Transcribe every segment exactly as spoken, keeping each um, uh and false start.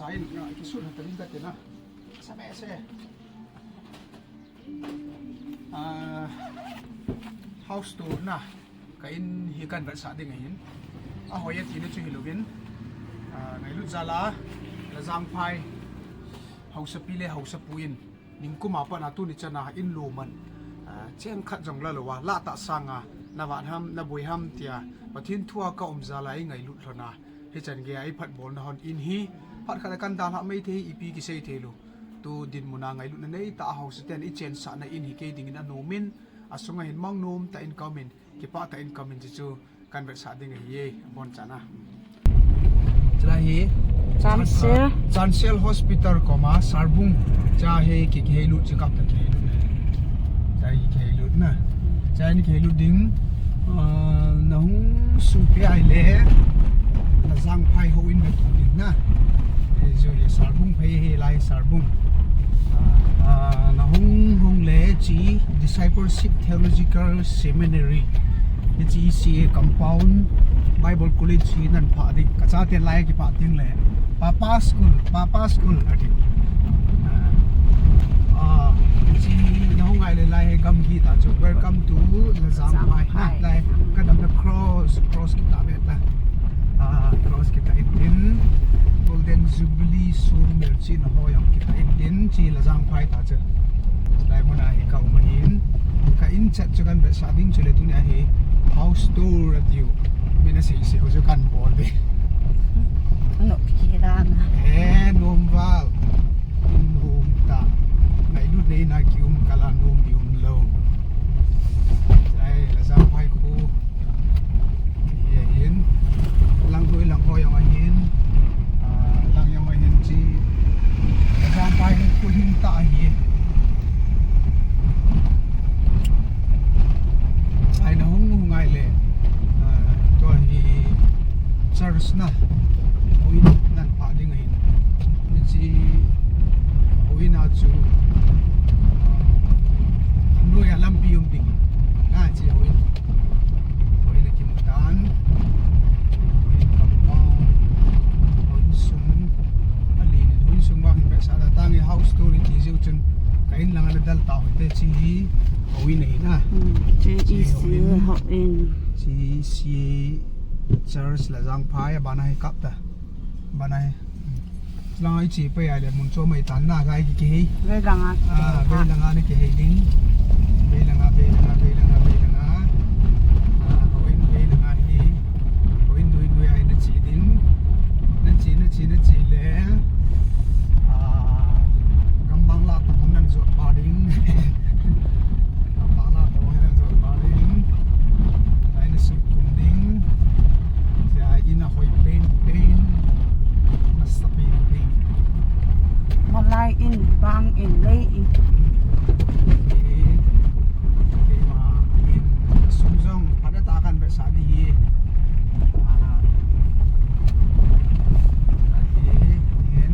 Sain, na, kisun ha tabin ka tina. Sa me se. Ah, house tour na. Ka in hi kan vetsah ding ahin. Ahoi a tina chu hilouvin. Ah, ngailut jal a, Lajangphai. Haosapi le Haosapu in. Ningkum a pat a tuni chan a in lo man. Ah, cheng khat jong la lou a, la ta sang a, na van ham, na boi ham tia. Pathen thu a ka um jal a i ngailut lhon a. Hichan gei a i phatbolna hon in hi, phat khat a kan dalhah mai thei, ipi kisei thei lou. Tu dinmun a ngailutna nei tah a haosa ten i chensahna in hi kei dingin anom in, asunga hin mang nom tah in ka um in, kipah tah in ka um in, chuchu kan vetsah ding ahi e, abonchan a. Chulai hi Chancel. Chancel Hospital koma Sarbung. Cha hi ki, kihei lut, chi kap ta kihei lut. Chai kihei lut na. Chai ni kihei lut ding. Ah, na hung suhpi ai le, Lajangphai houin na tu ding na. Ei jo ye Sarbung phei hi lai Sarbung. Ah, na hung hung le chi Discipleship Theological Seminary. Hiche C A compound Bible College hi nan phah ding. Ka chaten lai kiphah ding le. Papa School, Papa School, ati. Ah, ah, hiche na hung ngai le lai he gamgi ta chu. Welcome to Lajangphai. Lajangphai. Na, lai, ka damna cross, cross kita ve ta. Ah, cross kita in din. Golden Jubilee sum melchihna ho jong kita in din. Chi Lajangphai ta chu. Lai mun a hi ka um ahin. Ka in chat chu kan vetsah ding chule tuni a hi house tour atiu. Min asei sei u chu kan bol ve. Nom kila na. Eh, nom val. Nom ta. Ngailut nei na ki um kala nom di um lou. Ai, Lajangphai khu. Hi ahin. Lang hoi lang hoi jong ahin. Ah, lang jong ahin chi. Lajangphai khu hing ta ahi. Ai na hung hung ngai le. Ah, tua hi church na. Houin nan phah ding ahin. Hiche houin a chu, ah, noi a lampi um ding. Na chi houin. Houin a kimu tan. Houin compound. Houin sung. Ali ni houin sung bang hin vetsah da tang e house tour ti jiu chun. Ka in lang a na dal ta hoi te chi hi houin ahi na. Hmm, chi chi houin. Chi C A Church Lajangphai a bana hi kap ta. Bana hi. Lang ai chi pai a le mun cho mai tan na gai ki, kihei. Vei langa. Ah, vei langa ni kihei ding. Vei langa, vei langa, vei langa, vei langa. Ah, houin vei langa hi. Houin dui dui ai na chi ding. Na chi, na chi, na chi le. Ah, gambang la ta hon nan jot pa ding. Gambang la ta hon nan jot pa ding. Lai na sut kum ding. Sia ina hoi pen pen. Masa pen pen. Malai in, bang in, lei in. Eh, eh, ma in. Sum jong, pada ta kan vetsah di hi. Ah. Eh, eh.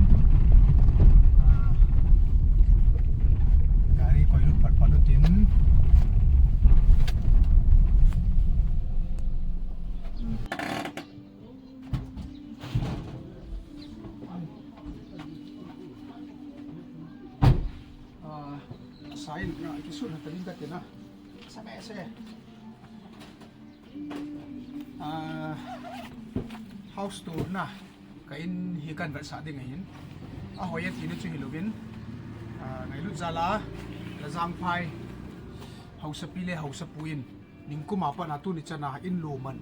Ah. Gari koi lut pat pat lut in. Ah, sain, ah, kisun ha tabin ka tina. Sa me se. Ah, house tour na. Ka in hi kan vetsah ding ahin. Ahoi a tina chu hilouvin. Ah, ngailut jal a, Lajangphai. Haosapi le Haosapu in. Ningkum a pat a tuni chan a in lo man.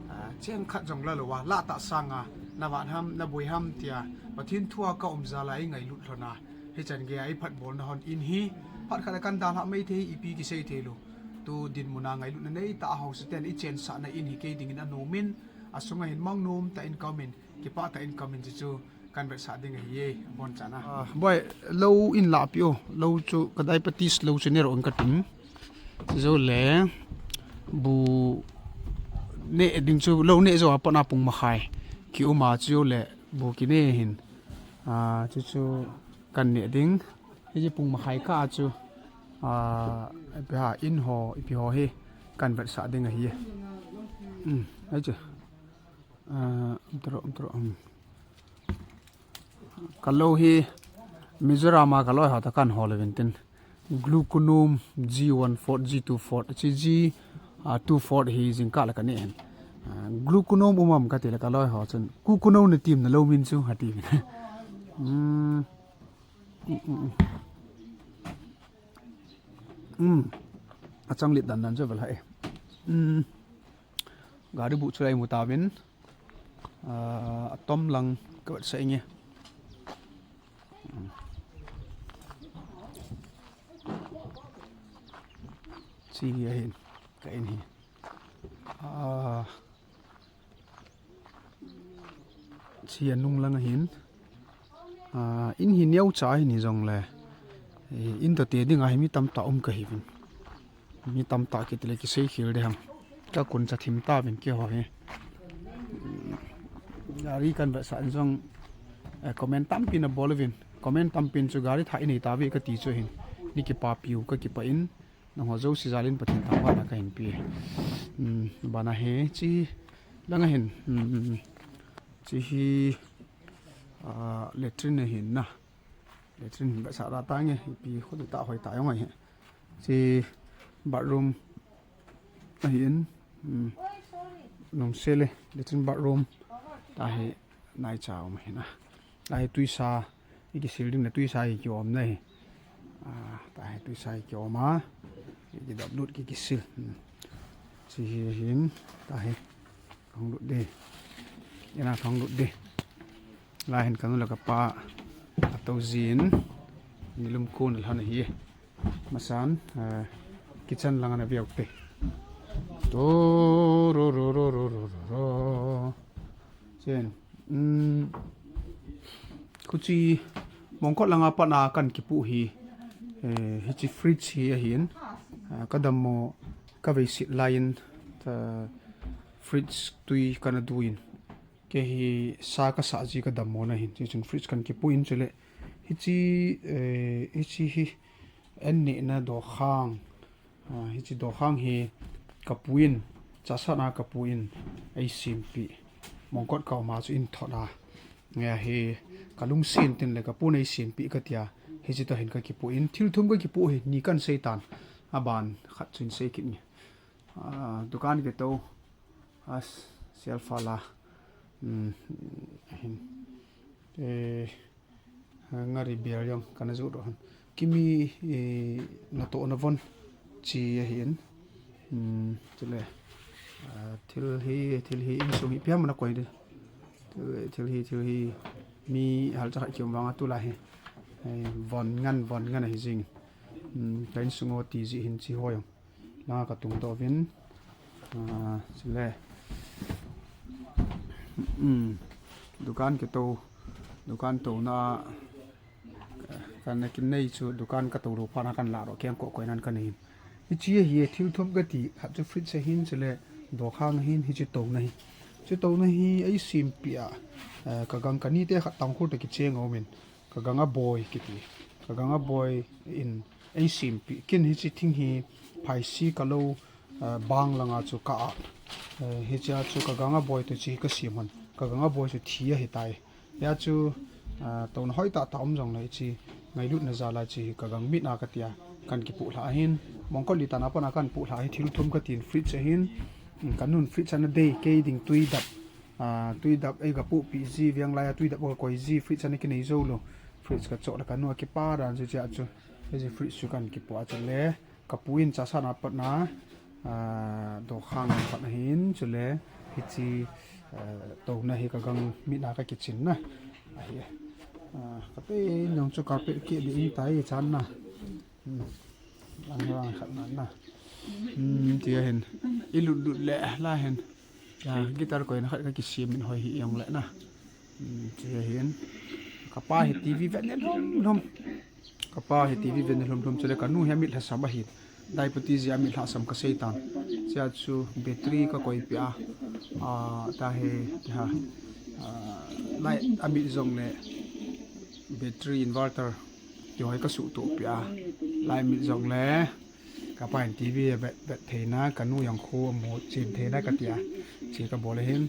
Ah, cheng khat jong la lou a, la ta sang a, na van ham, na boi ham tia. Pathen thu a ka um jal a i ngailut lhon a. Hichan gei a i phatbolna hon in hi, phat khat a kan dalhah mai thei, ipi kisei thei lou. Tu dinmun a ngailutna nei tah a haosa ten i chensahna in hi kei dingin anom in, asunga hin mang nom tah in ka um in, kipah tah in ka um in, chuchu kan vetsah ding ahi e, abonchan a. Ah, boi, lou in lahpeh o, lou chu ka diabetes lou chu ne ro in ka tin. Chujou le, bu neh ding chu, lou neh jou a pat a pung makhai ki um a, chujou le, bu kine hin. Ah, chuchu kan neh ding. Hiche pung makhai kah a chu, ah, ipi ham in ho, ipi ho hi kan vetsah ding ahi e. Um, hiche. Ah, um tro, um tro, um. Ka lou hi Mizoram a ka loi ho toh kan hol uvin tin. Gluconome G one forty, G two forty, chi G, ah, two forty hi jingkah le ka ne hen. Ah, gluconome um am ka ti le ka loi ho chun, "Kukunome na tim na lou min chu," a ti min. Hmm. Hmm, hmm, hmm. Hmm. A chang lit dan dan chu vel hai. Hmm. Gari bu chu lai mu ta vin. Ah, a tom lang ka vet sa inge. Chi hi ahin, ka in hi. Ah, chi a nung lang ahin. Ah, in hi neo cha ahin hi jong le. Eh, in toh te ding a hi mi tamtah um ka hi vin. Mi tamtah kiti le kisei khel de ham. Ka kun cha thim ta vin keiho hi. Gari kan vet sa in jong, eh, comment tampi na bol uvin. Comment tampi in chu gari thah i nei ta ve ka ti chu hin. Ni kipa piu ka kipa in. Nangho jouse jal in Pathen thangvahna ka hin pe. Hmm, bana hi chi lang ahin. Hmm, chi hi, ah, latrine ahin na. Latrine hin ka sa ra ta nge, ipi khu ta hoi ta jong ahi. Chi bathroom ahin, hmm, nung se le, latrine bathroom. Ta hi nai cha um ahin na. Ta hi tuisa, i kisil ding le tuisa hi kiom na hi. Ah, ta hi tuisa hi kiom a. I kidop lut ki kisil. Hmm. Chi hi hin, ta hi. Ka hung lut di. Ina ka hung lut di. Lai hin ka nu le ka pa a tou jin. Ni lum kun lhan hi. Masan, eh, kitchen lang ana viau te. To ro ro ro. Chen. Um, khuchi Mongkot langa pat a kan kipu hi. Eh, hichi fridge hi ahin. Ah, ka dammo ka vei sit lai in, ta fridge tui kana du in. Kei hi sa ka sa ji ka dammo na hin. Chi chun fridge kan kipu in chule. Hichi, eh, hichi hi an neh na dokhang. Ah, hichi dokhang hi ka pu in, chasatna ka pu in, ei simpi. Mongkot ka um a chu in thot a. Nge hi ka lungsen tin le ka pu in ei simpi ka tia. Hichi toh hin ka kipu in, thil thum ka kipu hi, ni kan sei tan. A ban khat chun sei kit nge. Ah, dukan ke to. As, self la. Hmm, hin. Eh, Ngari bel jong kana ju doh han. Kimi, eh, na to na von chi ahin. Hmm, chule, ah, thil hi, thil hi insung hi piam na koi de. Thil, thil hi, thil hi mi hal cha kiom vang a tu la hi. Eh, von ngan, von ngan ahi jing. Hmm, ka insung o ti ji hin chi ho jong. Langa ka tung to vin. Ah, chule. Hmm. Dukan ke to. Dukan to na. Kan na kin nei chu dukan ka to lo pha na kan la ro keng ko koi nan ka nei. Hichi hi thil thum ka ti. Khat chu fridge ahin chule. Dokhang ahin hichi to na hi. Chi to na hi ei simpi a. Eh, ka gang ka ni te khat Tangkhul te kicheng o min. Ka gang a boi kiti. Ka gang a boi in ei simpi. Kin hichi thing hi phaisi ka lo, eh, bang langa chu ka a. Eh, hichia chu ka gang a boi to chi ka sim hon. Ka gang a boi chu thi ahi tai. Hia chu, eh, to na hoi ta ta um jong le chi ngailutna jal a chi ka gang mit na ka tia. Kan kipu lha ahin. Mongkot li ta na pa na kan pu lha hi thil thum ka tin fridge ahin. Ka nun fridge ana dei kei ding tui dap. Ah, tui dap ei ka pu pi ji, veng lai a tui dap ka koi ji, fridge ana kinei jou lo. Fridge ka cho la ka nu a kipa dan chu chia chu. Hichi fridge chu kan kipu a chule. Ka pu in chasatna pat na. Ah, dokhang pat na hin chule. Hichi, eh, to na hi ka gang mit na ka kitchen na. Ahi. Ah, ka te nong chu carpet ke di in tai chan na. Hmm. Lang lang khat na na. Hmm, tia hin. I lut lut le la hin. Ya, guitar koi na khat ka kisim min hoi hi jong le na. Hmm, tia hin. Ka pa hi T V vet ne lhom lhom. Ka pa hi T V vet ne lhom lhom chule ka nu hi a mit lhasam ahi. Daiputi ji a mit lhasam ka sei tan. Chia chu battery ka koi pi a. Ah, ta hi, ha. Ah, light a mit jong le battery inverter. Ti hoi ka suh tuh pi a. Lai mit jong le. Ka pa in T V a vet, vet theina, ka nu jong khu a mu chin theina ka tia. Chi ka bol ahin.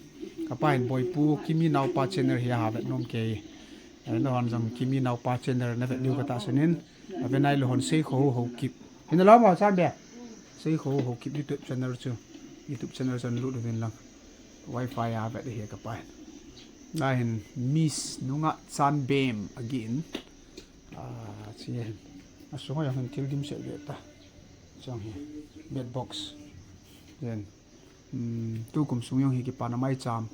Ka pa in Boipu Kimi Naopa channel hi a ha vet nom kei. Hello, hon jong Kimi naopa channel na vet diu katahsan in. Ave nai lou hon Seikho Haokip. Hin lo mo, Chanbem. Seikho Haokip YouTube channel chu. YouTube channel chu lut uvin lang. Wi-Fi a vet ahi kapa hin. Lai hin Miss Nunga Chanbem again. Ah, chi hin. Asunga jong hin thil dimset ve ta. Chang hi. Bed box. Yen. Hmm, tukum sung jong hi kipana maicham,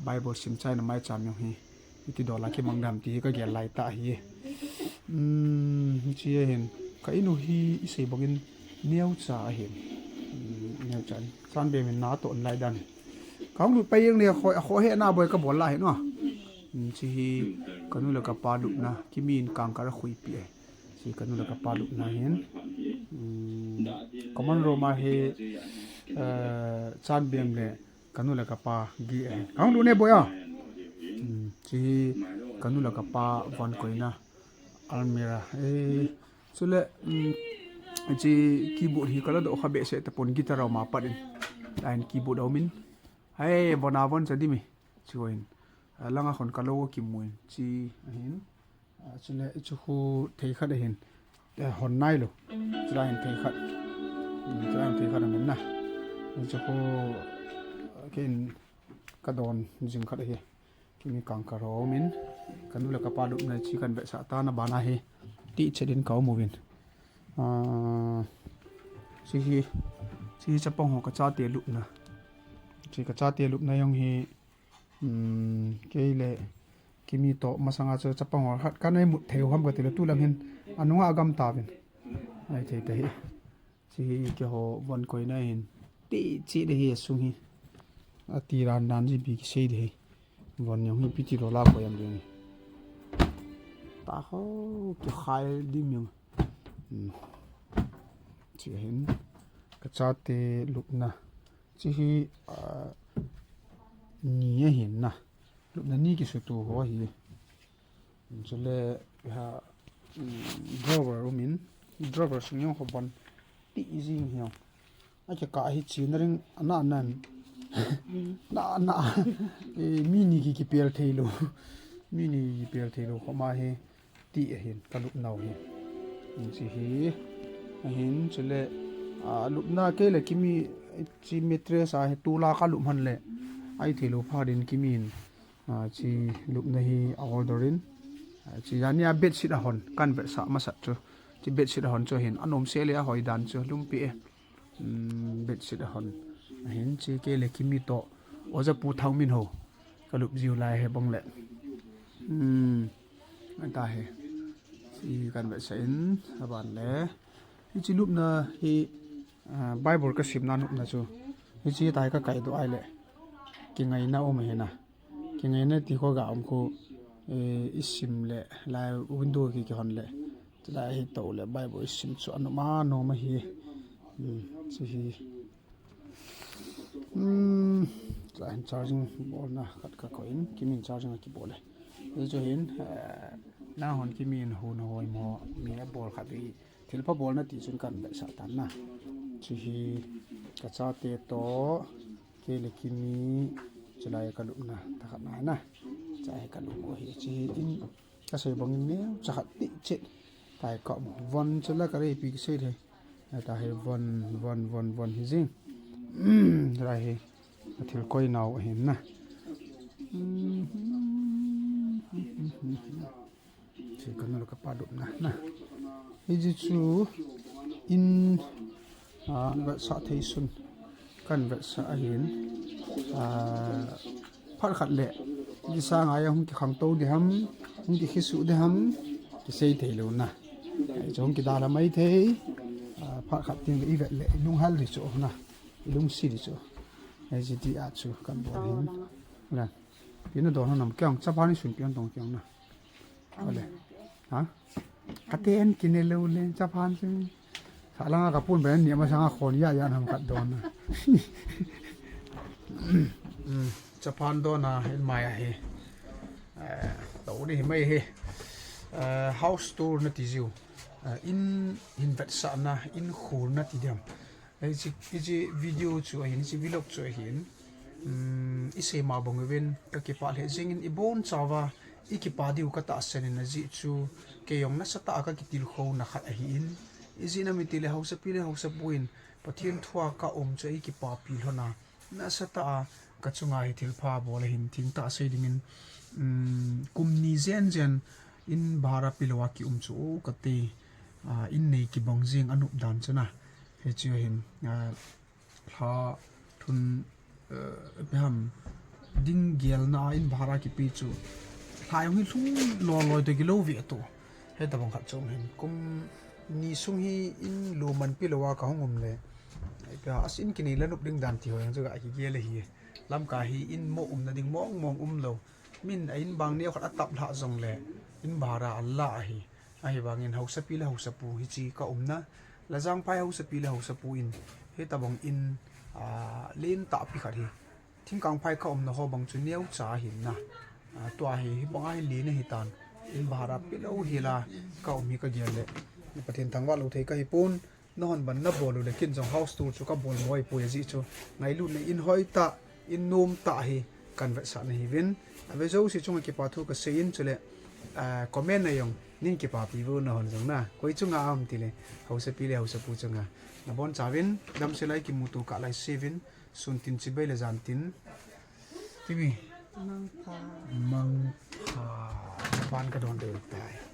Bible sim chaina maicham jong hi. Iti dola kimang dem ti hi kagel lai tah ahi. Hmm, chi ahin. Ka in u hi isei bangin neocha ahin. Hmm, neocha ahin. Chanbem in na atoh in lai dan. Kahung lut pai jeng le kho, kho he na boi kabol la ahin o. Hmm, chi hi kanu le kapa lupna, Kimi in kangkal akhuipi e. Chi kanu le kapa lupna hin. Hmm, common room a hi, eh, Chanbem le kanu le kapa gi ahin. Kahung lut ne boi a. Hmm, chi hi kanu le kapa von koina almirah. Eh, chule, hmm, chi keyboard hi kala doh kha behseh tapon, guitar a um a pat in. Lai hin keyboard a um in. Hai, von a von cha dimi. Chi ho hin. Alanga hon kalo kimu in. Chi ahin. Ah, chule, chu khu thei khat ahin. Eh, hon nai lou. Chulai hin thei khat. Hmm, chulai hin thei khat amin na. Chu khu, ah, ken kadon jing khat ahi. Kimi kangkal ho min. Kanu le kapa lupna chi kan vetsah tan, abana hi. Ti chet in ka um uvin. Ah, chi hi, chi hi chapang ho kachate lupna. Chi kachate lupna jong hi, Hmm, kei le Kimi toh masanga chu chapang ho khat kana imut thei u ham kati le, tulang hin anunga agam tauvin. Ai thei ta hi. Chi hi keiho von koina hin. Ti chi de hi asung hi. Ati ran dan ji bi kisei de hi. Von jong hi piti lo la koi am de hi. Ta ho kikhai dim jong. Hmm. Chi hin kachate lupna. Chi hi, ah, ni ahin na. Lupna ni kisutu ho ahi. Chule, ha, um, drawer um in. Drawer sung jong ho bon. Ti jing hi jong. Akikah hi china ring ana nan. Na, na. Eh, mi ni ki kipel thei lou. Mi ni ki kipel thei lou. Khoma hi. Ti ahin, kalupnau hi. Chi hi. Ahin, chule, ah, lupna kei le Kimi, chi mattress a hi tula kalup hon le. Ai thei lou phat in Kimi in. Ah, chi lupna hi a order in. Ah, chi jani a bedsheet ahon, kan vetsah masat chu. Chi bedsheet ahon chu hin, anom se le ahoi dan chu, lumpi e. Hmm, bedsheet ahon. Ahin chi kei le Kimi toh. Oja Pu Thangminho. Kalup jiu lai hi bang le. Hmm. Ata hi. Chi kan vetsah in, aban le. Hichi lupna hi, ah, Bible kasimna lupna chu. Hichi tai kakai doh ai le. Kingaina um ahi na. Kingaina ti kho ga um kho, eh, isim le, lai window ki kihon le. Chulai hi tou le Bible isim chu anom a nom ahi. Hmm, chi hi. Hmm, chulai hin charging bolna khat kakoi in, Kimin charging akibol e. Hichu hin, eh, nahon Kimin hun hoi mo, mi abol khat hi. Thilpha bolna ti chun kan vetsah tan na. Chi hi kachate toh, kei le Kimi, chulai kalupna, takhat na na. Chulai kalup u hi, chi hi in, kasei bangin neocha khat ti chet. Tai ka mo, von chulai kareipi kisei le. Ata hi von, von, von, von hi jing. Chulai hi, athil koinau ahin na. Chi kanu le kapa lupna, na. Hichi chu in, ah, vetsah thei sun. Kan vetsah ahin. Ah, phat khat le. Hichi sanga hung kikhangtou ding ham, hung kikhesuh ding ham. Kisei thei lou na. Hichu hung kidalha mai thei. Ah, phat khat teng le ivet le ilunghel ding chu na. Ilungset ding chu. Hichi ti a chu kan bol hin. Na. Pi nadon ham, kei jong chaphan isun pi nadon kei jong na. Ole. Ha? Kate en kine lou le, chaphan chu. Sa langa kapun ben ni masanga khon ya ya nam khat don na. Hmm, chaphan don na in mai ahi. Eh, to ni mai hi. Eh, house tour nati jiu. Eh, in, in vetsahna, in khulna ti diam. Hichi, hichi video chu ahin, hichi vlog chu ahin. Um, isei ma bang uvin, kakipah lheh jingin ibon chauva, I kipa diu ka tahsan in ajeh chu, kei jong nasatah a ka kitilkhouna khat ahin. Ijeh inem itile hausapi le hausapu in Pathen thua ka um chu ei kipapi lhon a, nasatah a ka chunga hi thilpha bol ahin, thengtah sei dingin, um, kum ni jen jen in bhara pelou a kium chu, o kati, ah, in nei kibang jing anop dan chu na. Hichu ahin, ah, lha thum, eh, ipi ham, ding gelna a in bhara kipe chu, lha jong hi lhung loi loi toh kilou ve toh. Hitabang khat chu ahin, kum ni sung hi in lou man pelou a ka hung um le, ipi ham, as in kinei la nop ding dan ti ho jong chu ka kigel ahi. Lamkai hi in mo umna ding mong mong umlou. Min a in bang neo khat atap lhah jongle, in bhara ala ahi. Ahivangin hausapi le hausapu hiche ka umna, Lajangphai hausapi le hausapu in, hitabang in, ah, lentah pi khat hi, Thingkangphai ka umna ho bang chu neocha ahin na. Ah, tua hi, hibang a hi len ahitan, in bhara pelou hela ka um hi ka gel le, Pathen thangvah lou thei ka hipon. Nahon ban nabol u le ken jong house tour chu ka bol mo ahipoi ajeh chu, ngailutna in hoitah, in nomtah hi kan vetsah nahiuvin. Ave jouse chunga kipa thu ka sei in chule, ah, comment a jong nin kipapi uvin nahon jong na. Koi chunga um tile, hausapi le hausapu chunga. Nabonchauvin, damsel a i kimuto kah lai seuvin, sun tin chibai le jan tin. Timi. Mangpha. Mangpha. Pan ka don deu tai.